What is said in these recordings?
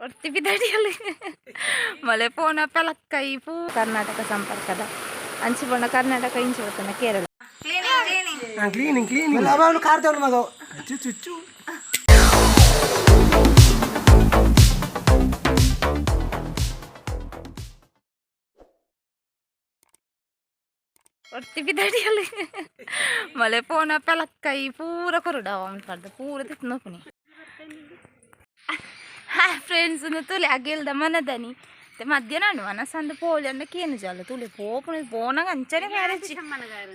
ಒರ್ತಿ ಬಿದಡಿಯಲ್ಲಿ ಮಲೆ ಪೋನ ಪೆಲಕ್ಕೈ ಪೂ ಕರ್ನಾಟಕ ಸಂಪರ್ಕದ ಅಂಚಿ ಪೋಣ ಕರ್ನಾಟಕ, ಇಂಚಿ ಬರ್ತನ ಕೇರಳ. ಕ್ಲೀನಿಂಗ್ ಕ್ಲೀನಿಂಗ್ ಅವನು ಕಾರ್ ಮಗ ಚುಚ್ಚು. ಒರ್ತಿ ಬಿದಡಿಯಲ್ಲಿ ಮಲೆ ಪೋನ ಪೆಲಕ್ಕೈ ಪೂರ ಕೊರುಡಾವ ಪಡ್ದ ಪೂರ ತಿತ್ತು ನೋಪುನಿ. ಹಾಯ್ ಫ್ರೆಂಡ್ಸ್, ತುಲೆ ಅಗೇಲ್ದ ಮನದನಿ ಮತ್ತೆ ಮಧ್ಯಾಹ್ನ ಮನಸ್ಸಂದು ಪೋಲಿ ಅಂದ ಕೇನು ಜಾಲ ತುಲೆ ಪೋಪುನಿ ಪೋನಾಗ ಅಂಚನೆ ಮ್ಯಾರೇಜ್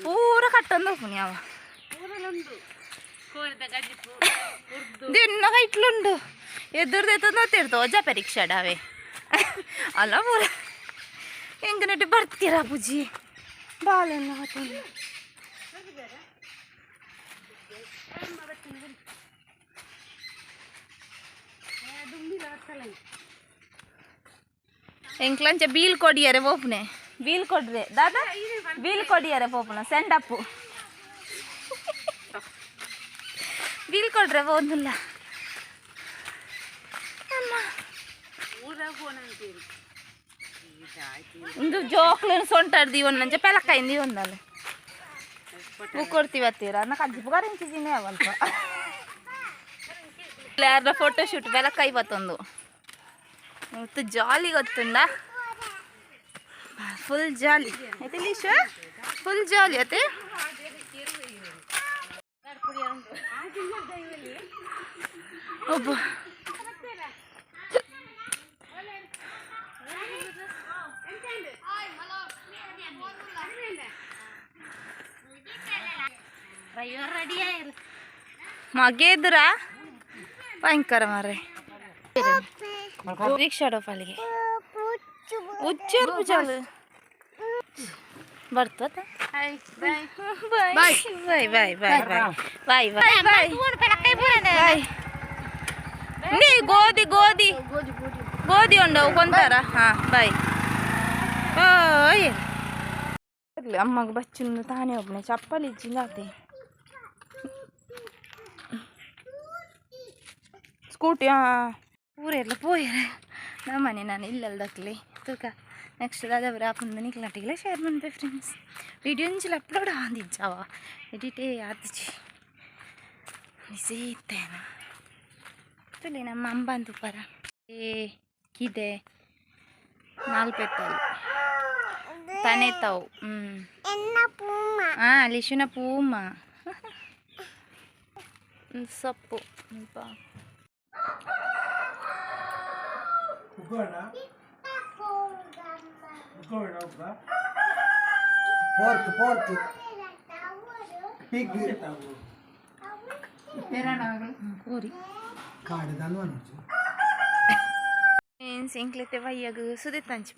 ಪೂರ ಕಟ್ಟೊಂದು ಹೋಪುನಿ ಅವ. ದಿನ ಇಟ್ಲುಂಡು ಎದುರ್ದೈತಂದು ತಿರ್ತೋ ಪರೀಕ್ಷೆ ಡಾವೆ ಅಲ್ಲ ಪೂರ ಹೆಂಗ ನೆಟ್ಟು ಬರ್ತೀರಾ ಪೂಜಿ ಬಾಳೆಲ್ಲ ಹಾಕೊಂಡು. ಎಂಕ್ಲಂಚ ಬೀಲ್ ಕೊಡಿಯರೆ ಪೋಪುನೆ, ಬೀಲ್ ಕೊಡ್ರೆ ದಾದಾ, ಬೀಲ್ ಕೊಡಿಯರೆ ಪೋಪುನ ಸೆಂಡಪ್ಪು ಬೀಲ್ ಕೊಡ್ರೆ ಪೋಂದುಲ್ಲ ಅಮ್ಮ. ಇಂದು ಜೋಕ್ಲೇನು ಸೊಂಟಾಡ್ದು ಒಂದಂಚ ಪೆಲಕ್ಕಾಯಿಂದಿ ಒಂದಲ್ಲ ಬುಕ್ ಕೊಡ್ತೀವಿ ಹತ್ತೀರ ನಾ ಕಜ್ಜಿ ಕರಿಂಚಿದ್ದೀನಿ ಅವಲ್ಪ. ಯಾರ ಫೋಟೋ ಶೂಟ್ ಬೆಲಕಾಯಿ ಬತ್ತೊಂದು ಮತ್ತು ಜಾಲಿ ಗೊತ್ತುಂಡ, ಫುಲ್ ಜಾಲಿ ಐತೆ ಲೀಶ, ಫುಲ್ ಜಾಲಿ ಅತ್ತೆ. ಒಬ್ಬ ಮಗೇದ್ರ ಭಯಂಕರ ಮಾರ್ರೆ. ರಿಕ್ಷಾ ಡೋಪಾಲಿಗೆ ಉಚ್ಚರ್ ಪೂಜಾಲು ಬರ್ತದ. Bye bye bye bye bye bye bye bye bye. ನೀ ಗೋಧಿ ಗೋಧಿ ಗೋಧಿ ಉಂಡವು ಕೊಂತಾರ. ಹಾಂ, ಬಾಯ್ ಬಾಯ್. ಅಮ್ಮಗ ಬಚ್ಚುಂದು ತಾನೇ ಒಬ್ಬನೇ ಚಪ್ಪಲಿ ಇಜ್ಜಿಂದಾತೆ. ಸ್ಕೂಟಿ ಹಾಂ ಪೂರ ಪೋಯರೆ ನಮ್ಮನೆ ನಾನು ಇಲ್ಲಲ್ದಕ್ಲಿ ತೂಕ. ನೆಕ್ಸ್ಟ್ ದಾದವರ ಆಪುಂದು ನಿಕ್ಲಾಟಿಗೆಲ್ಲ ಶೇರ್ ಮನ್ಪೆ ಫ್ರೆಂಡ್ಸ್. ವಿಡಿಯೋ ಇಂಚಿಲ ಅಪ್ಲೋಡ್ ಆಂದಿಜ್ಜಾವ, ಎಡಿಟೇ ಆತಿಜಿ, ಬಿಸಿ ಇತ್ತೇನ. ತುಲಿ ನಮ್ಮ ಅಂಬಾನ್ ತುಪ್ಪರ ಏ ಕಿದೆ ನಾಲ್ಪೆತ್ತಲು ತಾನೇ ತಾವು. ಹ್ಞೂ ಹಾಂ, ಲಿಶುನ ಪೂಮ ಸೊಪ್ಪು. Pork pork pig. ಕೋರಿ. ಕಾಡು ದನ್ವನ. ಎಂಕ್ಲೆತೆ ವಯ್ಯಗ್ ಸುದೆತ್ ಅಂಚಿ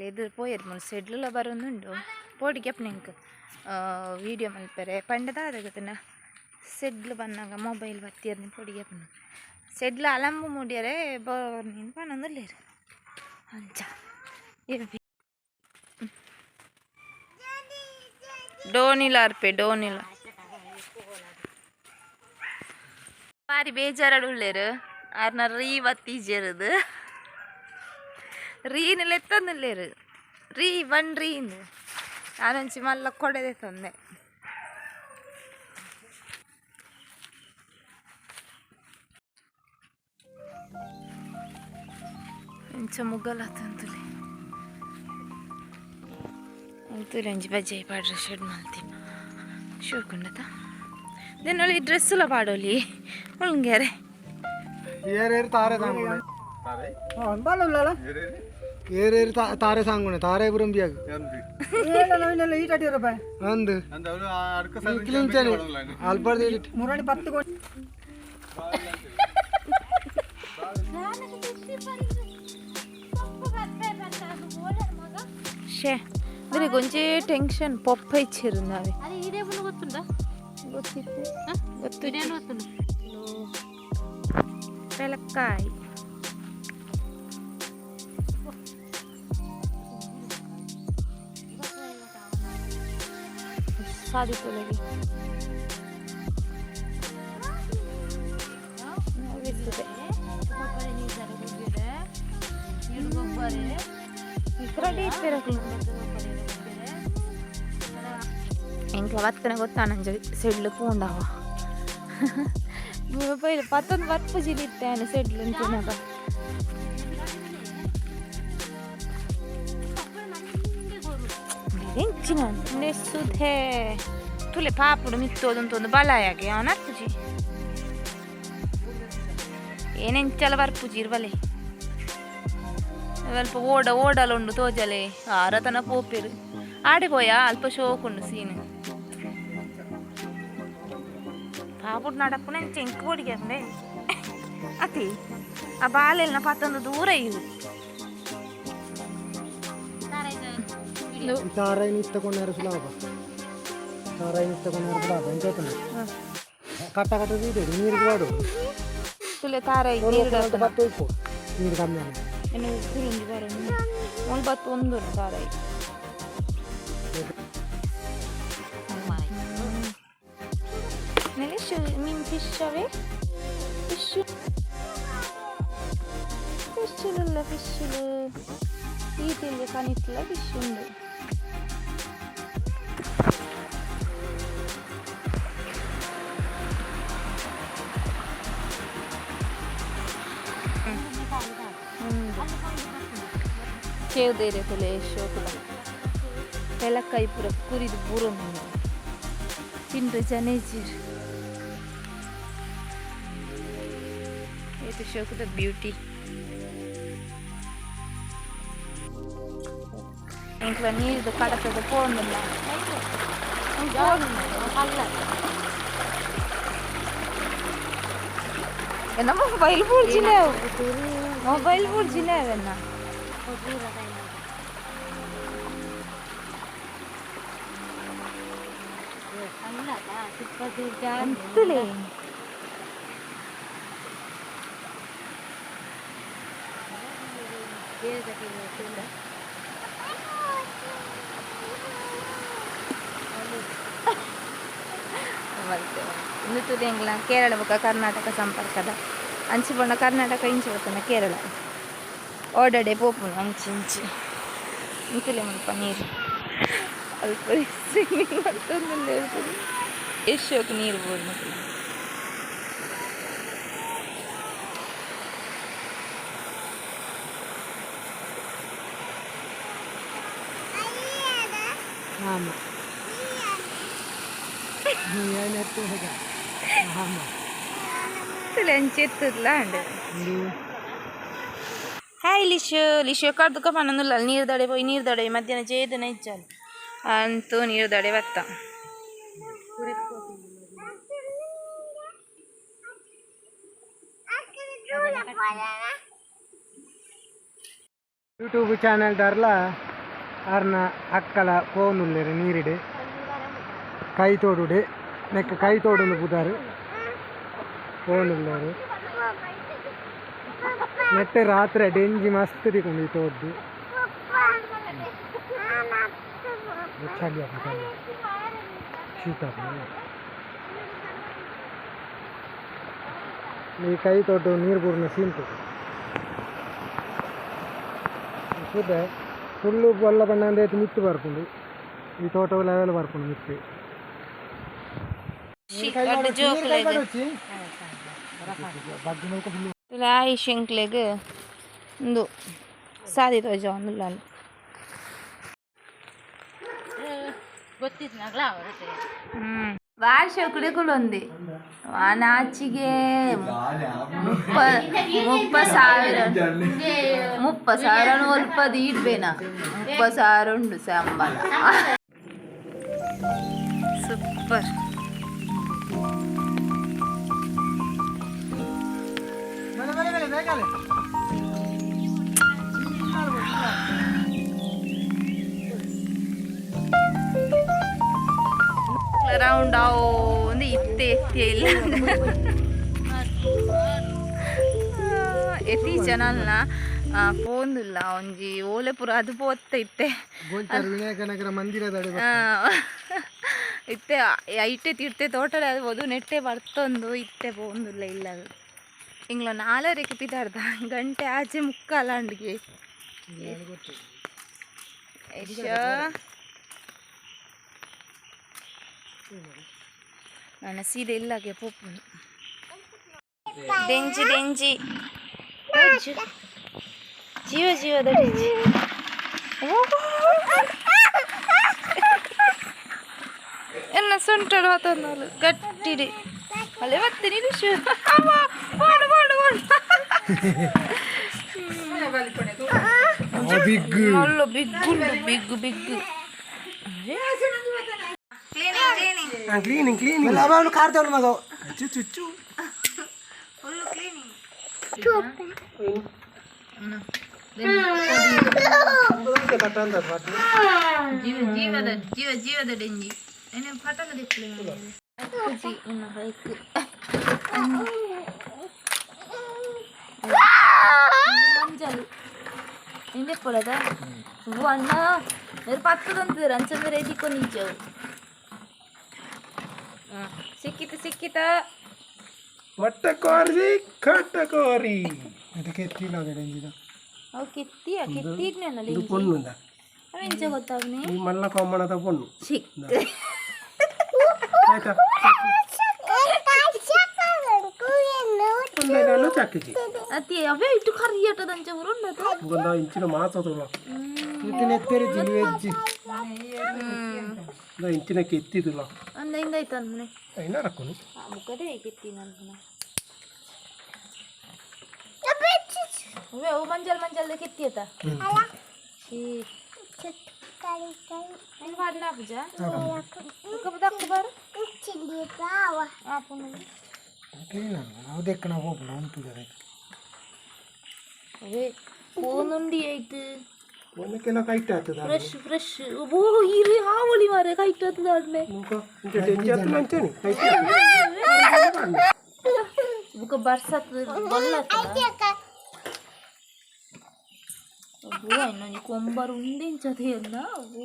ಎದುರು ಪೋಯೆರ್ ಮುಲ್ ಸೆಡ್ಲುಲ ಬರೊಂದುಂಡು. ಪೋಡಿಗೆ ಎಂಕ್ ವೀಡಿಯೋ ಮಲ್ಪೆರೆ ಪಂಡ ದಾದ ಗೊತ್ತುಂಡ, ಸೆಡ್ಲು ಬನ್ನಗ ಮೊಬೈಲ್ ಬತ್ತಿಯರ್ನಿ ಪೋಡಿಗೆ ಅಪ್ಪನ ಸೆಡ್ಲು ಅಲಂಬು ಮೂಡಿಯರೆ ಬೋರ್ನಿನ್ ಪನೊಂದುಲ್ಲೆರ್ ಅಂಚ. ಡೋನಿಲ ಅರ್ಪೆ ಡೋನಿಲ ಬಾರಿ ಬೇಜಾರಡು ಉಳ್ಳೇರು ಆರ್ನ ರೀ ಬತ್ತೀಜೆರುದು ರೀನ್ ಲೆತ್ತೊಂದುಲ್ಲೆರ್ ರೀ ಬನ್ ರೀನ್ ನಾನೊಂಚಿ ಮಲ್ಲ ಕೊಡೆದೆ ತಂದೆ. ಇಂಚ ಮುಗ್ಗಲ ತಂತುಲೆ ಅಂತುಲೆ ಒಂಜಿ ಬಜ್ಜೈ ಪಾಡ್ರೆ ಶೆಡ್ ಮಲ್ತಿ ಶೋಕುಂಡತ ದೆನ್ನೊಲಿ ಡ್ರೆಸ್ಸುಲ ಪಾಡೊಲಿ ಒಳ್ಗೆರೆ. ಏರೇರು ತಾರೆ ಸಾಂಗುಣೆ ಏರೇರು ತಾರೆ ಸಾಂಗುಣೆ ತಾರೆ ಬುರಂಬಿಯಾಗ ಅಂದು ಕ್ಲೀನ್ ಅಲ್ಪರ್ದು ಮುರಣಿ ಪತ್ತು. ಶೇ ಬೇರೆ ಗೊಂಚೆ ಟೆನ್ಷನ್ ಪೊಪ್ಪ ಇಚ್ಚಿರುಂದಾವೆ. ಅರೆ ಇದೇ ಬಂದು ಗೊತ್ತುಂಡ. ಗೊತ್ತಿತ್ತು ಗೊತ್ತು. ಇದೇನು ಗೊತ್ತುಂಡ. ಪೆಲಕ್ಕಾಯಿ ಸಾದಿ ತೊಲಗಿ ಬಿಸ್ತದೆ. ರೆಡಿ ಇಪ್ಪೆರಕ್ಲು ಎಂಕ್ಲ ಬತ್ತನ ಗೊತ್ತಾನಂಜ ಸೆಡ್ಲು ಪೋಂಡವ ಪೈಲ ಪತ್ತೊಂದು ಬರ್ಪು ಜಿಲಿತ್ತೆ ಸೆಡ್ಲು ಅಂತಿನಾಗ. ಎಂಚಿನ ಸುಧೆ ತುಲೆ ಪಾಪುಡು ಮಿತ್ತೋದಂತೊಂದು ಬಲಾಯಾಗೆ ಅವನರ್ಪುಜಿ ಏನೆಂಚಲ ಬರ್ಪುಜಿ ಇರ್ಬಲೆ ಅಲ್ಪ ಓಡ ಓಡಲುಂಡು ತೋಜಲೆ ಆರತನ ಪೋಪೆರು ಆಡೆ ಪೋಯ ಅಲ್ಪ ಶೋಕುಂಡು ಸೀನ್ ಪಾಪುಡು ನಡಪುನ ಎಂಚ ಎಂಕ್ ಬೋಡಿಗೆ ಅತಿ ಆ ಬಾಲೆಲ್ನ ಪತ್ತೊಂದು ದೂರ ಇವು. ತಾರಾಯಿನ ಇತ್ತಕೊಂಡಾರ ಸುಲಭ, ತಾರಾಯಿನ ಇತ್ತಕೊಂಡಾರ ಸುಲಭ. ಎಂತ ಕಟ್ಟ ಕಟ್ಟ ಇದೆ ನೀರಿಗೆ ವಾಡು. ತುಲೆ ತಾರಾಯಿ. ಬತ್ತ ಇಪ್ಪು ನೀರು ಕಮ್ಮಿ ಆನೆ. ಏನು ಕುರುಂಜಿ ಬರ ಒಂದು ಬತ್ತು ಒಂದು ತಾರಾಯಿ. ನೆಲೆ ಮೀನ್ ಫಿಶ್ ಅವೇ ಫಿಶ್ ಫಿಶ್ಲುಲ್ಲ ಫಿಶ್ಲು ಈ ತಿಂದೆ ಕನಿತ್ಲ ಫಿಶ್ ಉಂಡು. ಕೇವ್ದೇರೆ ತುಲೆ ಶೋಕುದ ಪೆಲಕ್ಕಾಯಿ ಪೂರ ಕುರಿದು ಬೂರೊಂದು ತಿಂದು ಜನೇಜಿರ್ ಇದು ಶೋಕುದ ಬ್ಯೂಟಿ. ಎಂಕ್ಲ ನೀರ್ದು ಕಡತದ ಪೋಂದಿಲ್ಲ. ನಮ್ಮ ಮೊಬೈಲ್ ಪೂರ್ಜಿನ ಮೊಬೈಲ್ ಪೂರ್ಜಿನ ಅವೆನ್ನ. ಅಂತಲೇ ಮತ್ತೆ ಇಂದು ತುದೆಂಗ್ಲ ಕೇರಳ ಬೊಕ ಕರ್ನಾಟಕ ಸಂಪರ್ಕದ ಅಂಚಿ ಪಂಡ ಕರ್ನಾಟಕ ಇಂಚಿ ಬತ್ತನ ಕೇರಳ ಓಡಡೆ ಪೋಪುನು ಅಂಚಿ ಇಂಚಿ ಇಂತಲೇ ಮುಲ್ಪ ನೀರು ಅಲ್ಪ ಸ್ವಿಮ್ಮಿಂಗ್ ಮತ್ತೊಂದು ಹೇಳ್ತದೆ ಎಷ್ಟು ನೀರು ಬೋಡು ಮಕ್ಕಳು. ಆಮ ಏನೆತ್ತು ಹೇಗೆ ಆಮ. ಅಂಚಿ ಎತ್ತದ್ಲ ಅಂಡ್. ಹಾಯ್ ಲಿಶು ಲಿಶು ಕಡ್ದುಕ ಪನ್ನೊಂದುಲ್ಲ ನೀರು ದಡೆ ಪೋಯಿ ನೀರು ದಡೆ ಮಧ್ಯಾಹ್ನ ಜೇದನ ಇಜ್ಜಾಲ್ ಅಂತೂ ನೀರು ದಡೆ ಬತ್ತ. ಯೂಟ್ಯೂಬ್ ಚಾನೆಲ್ ದಾರ್ಲ ಆರ್ನ ಅಕ್ಕಲ ಪೋನುಲ್ಲೆರ್ ನೀರಿಡೆ ಕೈ ತೋಡುಡೆ ನೆಕ್ ಕೈ ತೋಡುನು ಪುದಾರು ಪೋನುಲ್ಲೆರ್ ನೆಟ್ಟೆ ರಾತ್ರಿ ಡೆಂಜಿ ಮಸ್ತ್ ತಿಕೊಂಡು ಈ ತೋಡ್ದು ಚಳಿ ಆಪುಂಡು, ಶೀತ ಆಪುಂಡು. ಈ ಕೈ ತೋಟು ನೀರು ಬೂರ್ನ ಸೀನ್ ತೋಟು ಸುದೆ ಸುಳ್ಳು ಬೊಲ್ಲ ಬಣ್ಣ ಅಂದೇತಿ ಮಿತ್ತು ಬರ್ಪುಂಡು ಈ ತೋಟ ಲೆವೆಲ್ ಬರ್ಪುಂಡು ಮಿತ್ತು. ತುಲಾಯಿ ಶೆಂಕ್ಲೆಗ್ ಉಂದು ಸಾದಿ ತೋಜಾವೊಂದುಲ್ಲ. ಬಾರಿ ಶೋಕುಡೆ ಕುಲೊಂದಿ ನಾಚಿಗೆ 30 30 ಸಾವಿರ 30 ಸಾವಿರ ಒಲ್ಪ ದೀಡ್ಬೇನ 30 ಸಾವಿರ ಉಂಡು ಸಂಬಳ. ಸೂಪರ್. ರೌಂಡ್ ಒಂದು ಇತ್ತೆ ಎತ್ತಿ ಇಲ್ಲ ಎತ್ತಿ ಜನಲ್ನ ಪೋಂದುಲ್ಲ ಒಂಜಿ ಓಲೆ ಪೂರ ಅದು ಪೋತ್ತ ಇತ್ತೆ. ಗೋಲ್ತಾರ್ ವಿನಾಯಕನಗರ ಮಂದಿರದ ಅಡೆ. ಇತ್ತೆ ಐಟೆ ತಿರ್ತೆ ತೋಟದ ಅದು ನೆಟ್ಟೆ ಬರ್ತೊಂದು ಇತ್ತೆ ಪೋಂದುಲ್ಲ ಇಲ್ಲ ಅದು ಇಂಗ್ಲ ನಾಲರೆಗೆ ಪಿದಾರ್ದ ಗಂಟೆ ಆಚೆ ಮುಕ್ಕಾಲ ಅಂಡ್ಗೆ. ಯಶೋ ನಾನು ಸೀದೆ ಇಲ್ಲಾಗೆ ಪೋಪುಂಡು. ಡೆಂಜಿ ಡೆಂಜಿ ಜೀವ ಜೀವದ ಡೆಂಜಿ. ಎನ್ನ ಸೊಂಟಡು ಹತ್ತೊಂದು ಗಟ್ಟಿಡಿ ಅಲ್ಲೇ ಮತ್ತೆ ನಿಮಿಷ ಓಡು ಓಡು ಓಡು. ಬಿಗ್. ಮಲ್ಲ ಬಿಗ್ ಉಂಡು, big big. Cleaning cleaning. Cleaning cleaning. ಅವನು ಕಾರ್ ಮಗ ಚುಚ್ಚು ಚುಚ್ಚು. Full cleaning. ಜೀವ ಜೀವದ ಜೀವ ಜೀವದ ಡೆಂಜಿ ಏನೇ ಪಟಕ ದಿಪ್ಪಲೆ ಇನ್ನು ಹೈಕ್ ಮಂಜಲು ಇಂದೆ ಪೊಲದ ಅಣ್ಣ ಬೇರೆ ಪತ್ತದಂತ ಅಂಚಂದ್ರೆ ಎದಿಕೊಂಡು ಸಿಕ್ಕಿತ ಸಿಕ್ಕಿತ. ಮಟ್ಟಕೋರಿ ಕಟ್ಟಕೋರಿ. ಅದಕ್ಕೆ ಎತ್ತಿಲ್ಲ ಡೆಂಜಿದ. ಅವು ಕೆತ್ತಿಯ ಕೆತ್ತಿದ್ನೇನಲ್ಲ. ಇದು ಪೊಣ್ಣುಂದ. ಅವ ಎಂಚ ಗೊತ್ತಾಗ್ನಿ? ಈ ಮಲ್ಲ ಕೊಮ್ಮಣದ ಪೊಣ್ಣು. ಸಿಕ್. ಆಯ್ತಾ? ಪೊಣ್ಣು ಚಾಕಿಜಿ. ಅತಿ ಅವೇ ಇಟ್ಟು ಕರಿಯಟದಂಚ ಉರುಂಡದ. ಒಂದು ಇಂಚಿನ ಮಾತದಲ್ಲ. ಇಟ್ಟಿನ ಎತ್ತರಿ ಜಿಲ್ಲು ಹೆಜ್ಜಿ. ಇಂಚಿನ ಕೆತ್ತಿದಿಲ್ಲ. ಅಂದ ಇಂದ ಆಯ್ತು ಅಂದ್ಮನೆ. ಐನ ರಕ್ಕನು. ಮುಖದೇ ಕೆತ್ತಿ ನನ್ಪುನ ಅವೇ ಅವು ಮಂಜಲ್ ಮಂಜಲ್ ಕೆತ್ತಿ ಆತ. ಶೀ ಏನು ಪಾಡ್ನ ಪೂಜಾ ಬುಕ್ಕ ಬಾರು ಆಪುಂಡು. ಕ್ಲೀನ್ ಅಲ್ಲ ನಾವು ದೆಕ್ಕಣ ಹೋಗ್ಲ ಉಂಟು. ಅವೇ ಪೋನುಂಡಿ ಆಯ್ತು. ಒಂದಕ್ಕೆಲ್ಲ ಕೈಟ್ ಆಗ್ತದ. Fresh fresh. ಓ ಇರಿ ಹಾವಳಿ ಮಾರೆ ಕೈಟ್ ಆತದ ಆಡ್ನೆ. ಇಂಚ ಡೆಂಜಿ ಆತನ ಅಂಚೇನಿ ಕೈಟ್. ಬುಕ್ಕ ಬರ್ಸತ್ ಬೊಲ್ಲತ್ತದ. ಓ ಇನ್ನೊಂಜಿ ಕೊಂಬರು ಉಂದೆಂಚದ ಎಲ್ಲ. ಓ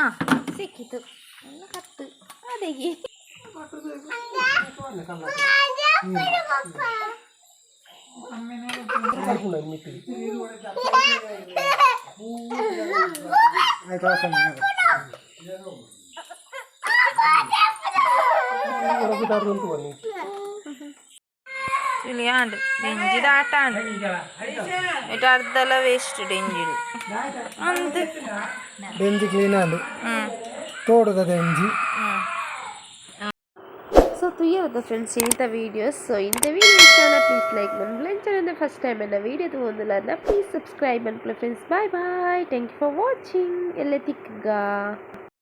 ಆ ಸಿಕ್ಕಿತು ಎಲ್ಲ ಕತ್ತು ಅದೇಗೆ. ಆಯ್ತು ವಾಸನೆ. ಉಂಟು ಬನ್ನಿ. ಇಲ್ಲಿ ಆಂಡ್ ಡೆಂಜಿದ ಆಟ ಆಂಡ್ ಇಟ್ಟು ಅರ್ಧಲ ವೇಸ್ಟ್ ಡೆಂಜಿಡು ಅಂದ್. ಡೆಂಜಿ ಕ್ಲೀನ್ ಆಂಡು. ತೋಟದ ಡೆಂಜಿ. ಸೊ ತುಯ್ಯದ ಫ್ರೆಂಡ್ಸ್ ಇಂಥ ವೀಡಿಯೋಸ್. ಸೊ ಇಂಥ ವೀಡಿಯೋ ಇಷ್ಟ ಪ್ಲೀಸ್ ಲೈಕ್ ಮನ್ಪುಲೆ. ಚಾನಲ್ ಫಸ್ಟ್ ಟೈಮ್ ಎನ್ನ ವೀಡಿಯೋ ತಗೊಂಡಿಲ್ಲ ಪ್ಲೀಸ್ ಸಬ್ಸ್ಕ್ರೈಬ್ ಮನ್ಪುಲೆ friends. Bye bye, thank you for watching. ಎಲ್ಲ ತಿಕ್ಕಗ.